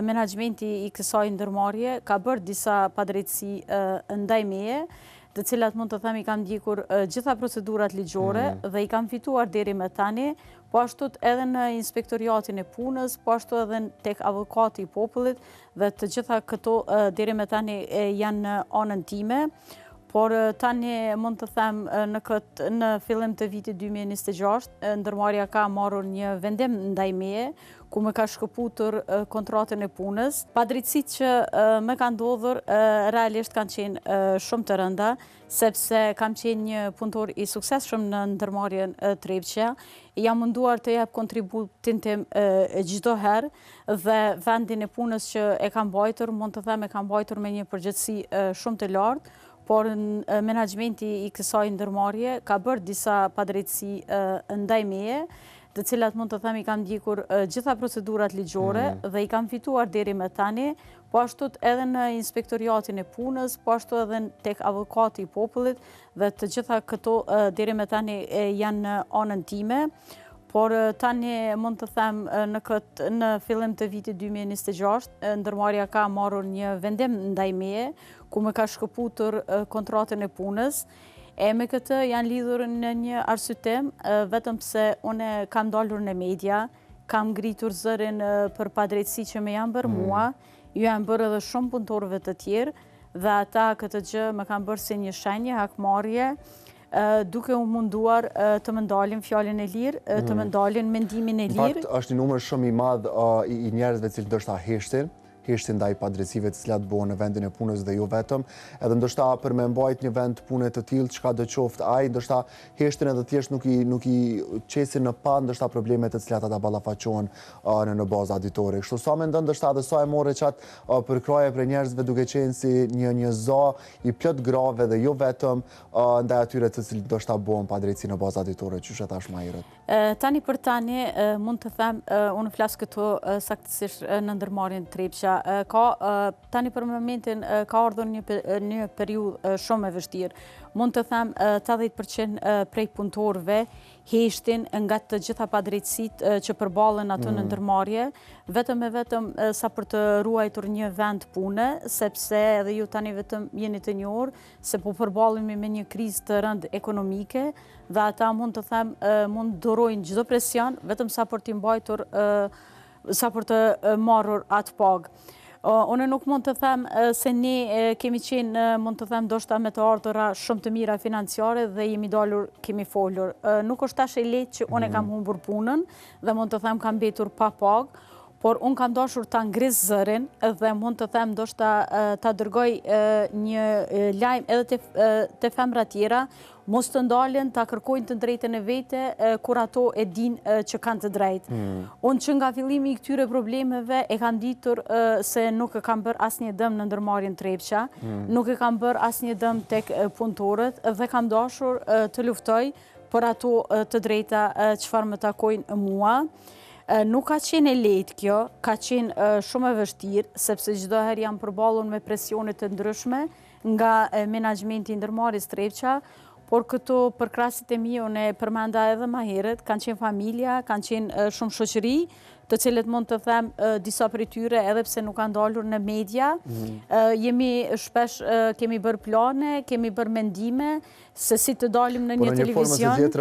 menaxhmenti i kësaj ndërmarrje ka bërë disa padrejtësi ndaj meje, të cilat mund të them i kam ndjekur gjitha procedurat ligjore dhe i kam fituar deri më tani, po ashtu edhe në inspektoriatin e punës, po ashtu edhe tek avokati i popullit dhe të gjitha këto deri më tani janë në anën time. Por tani mund të them në këtë në fillim të vitit 2026, ndërmarrja ka marrur një vendim ndaj meje, ku më ka shkëputur kontratën e punës. Padrejtësitë që më kanë ndodhur realisht kanë qenë shumë të rënda, sepse kam qenë një punëtor i suksesshëm në ndërmarrjen Trepça. Jam munduar të jap kontributin tim çdo herë dhe vendin e punës që e kam mbajtur, mund të them e kam mbajtur me një përgjegjësi shumë të lartë, por menaxhmenti i kësaj ndërmarrje ka bërë disa padrejtësi ndaj meje, të cilat mund të them i kam ndjekur gjitha procedurat ligjore dhe i kam fituar deri më tani, po ashtu edhe në inspektoriatin e punës, po ashtu edhe tek avokati i popullit dhe të gjitha këto deri më tani janë në anën time. Por tani mund të them në këtë në fillim të vitit 2026, ndërmarrja ka marrur një vendim ndaj meje, ku më ka shkëputur kontratën e punës. E me këtë janë lidhur në një arsyetim, vetëm pse unë kam dalur në media, kam ngritur zërin për padrejtësi që më janë bërë mua, ju janë bërë edhe shumë punëtorëve të tjerë, dhe ata këtë gjë më kanë bërë si një shenjë hakmarrje, duke u munduar të më ndalin fjalën e lirë, të më ndalin mendimin e Në lirë. fakt, është një numër shumë i madh i njerëzve të cilët ndoshta heshtin, heshtin ndaj padrejtësive të cilat bëhen në vendin e punës dhe jo vetëm, edhe ndoshta për me mbajt një vend pune të tillë, çka do qoftë ai, ndoshta heshtin edhe thjesht nuk i qesin në pa ndoshta problemet të cilat ata ballafaqohen në baza ditore. Kështu sa mendon ndoshta edhe sa e morë qat përkrahje prej njerëzve duke qenë si një za i plot grave dhe jo vetëm ndaj atyre të cilët ndoshta bëhen padrejtësi në baza ditore, qysh e thash më herët. Tani për tani, mund të them, unë flas këtu saktësisht në ndërmarrjen Trepça. Ka, tani për momentin ka ardhur një periudhë shumë e vështirë. Mund të them 80% prej punëtorëve heshtin nga të gjitha padrejtësitë që përballen ato në ndërmarrje, vetëm e vetëm sa për të ruajtur një vend pune, sepse edhe ju tani vetëm jeni të njohur se po përballemi me një krizë të rëndë ekonomike dhe ata mund të them mund durojnë çdo presion vetëm sa për t'i mbajtur sa për të marrur atë pagë. Unë nuk mund të them se ne kemi qenë, mund të them ndoshta me të ardhura shumë të mira financiare dhe jemi dalur, kemi folur. Nuk është tash e lehtë që unë e kam humbur punën dhe mund të them kam mbetur pa pagë, por unë kam dashur ta ngris zërin dhe mund të them ndoshta ta dërgoj një lajm edhe te femra tjera, mos të ndalen, ta kërkojnë të drejtën e vete, kur ato e din që kanë të drejtë. Unë që nga fillimi i këtyre problemeve e kam ditur se nuk e kam bërë asnjë dëm në ndërmarrjen Trepça, nuk e kam bërë asnjë dëm tek punëtorët dhe kam dashur të luftoj për ato të drejta çfarë më takojnë mua. Nuk ka qenë e lehtë kjo, ka qenë shumë e vështirë, sepse çdo herë jam përballur me presione të ndryshme nga menaxhmenti i ndërmarrjes Trepça, por këto përkrahësit e mi unë e përmenda edhe më herët, kanë qenë familja, kanë qenë shumë shoqëri, të cilët mund të them disa prej tyre edhe pse nuk kanë dalur në media, jemi shpesh kemi bërë plane, kemi bërë mendime se si të dalim në Po një në një formë ose televizion. tjetrën.